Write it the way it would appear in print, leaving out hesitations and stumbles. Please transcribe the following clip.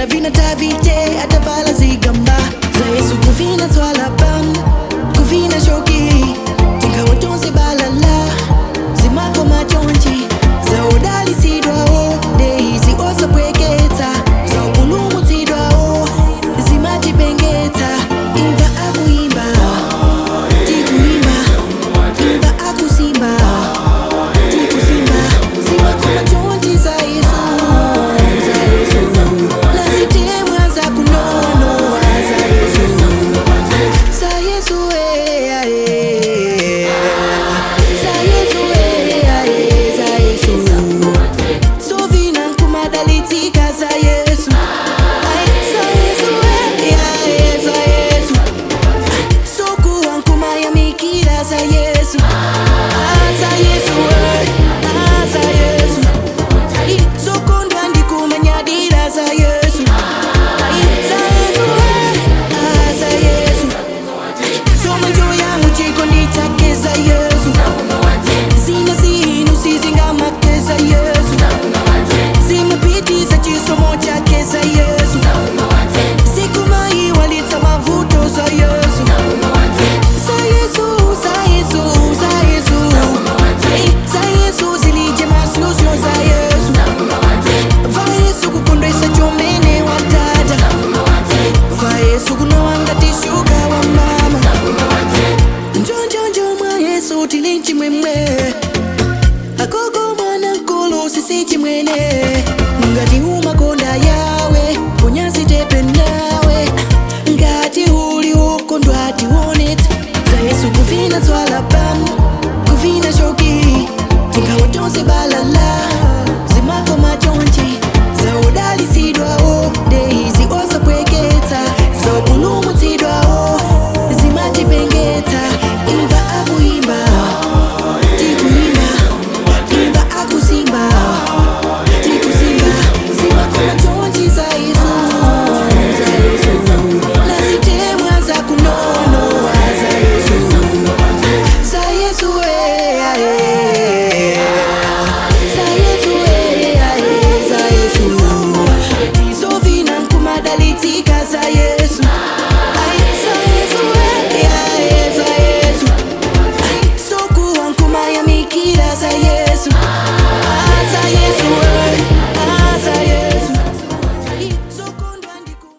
Adavina Davide atavala zigamba za Yesu kuvina twala bam kuvina shoki tingawotonse balala zimako machonchi zaudalisidwawo deizi osapweketsa zaupulumutsidwawo zimachipengetsa imva akuimba tikuimba imva akusimba tikusimba zimakoma chonchi za Yesu za Yesu lazitemwa za kunoanoa za Yesu za Yesu eh, eh. Za Yesu eh, eh, za Yesu sovina nkumadalitsika za Yesu. Ai, za Yesu eh, eh, za Yesu sokuwa nkumayamikira za Yesu. Ah, za Yesu eh, ah, za Yesu. Ai, sokondwa ndikumanyadira za Yesu.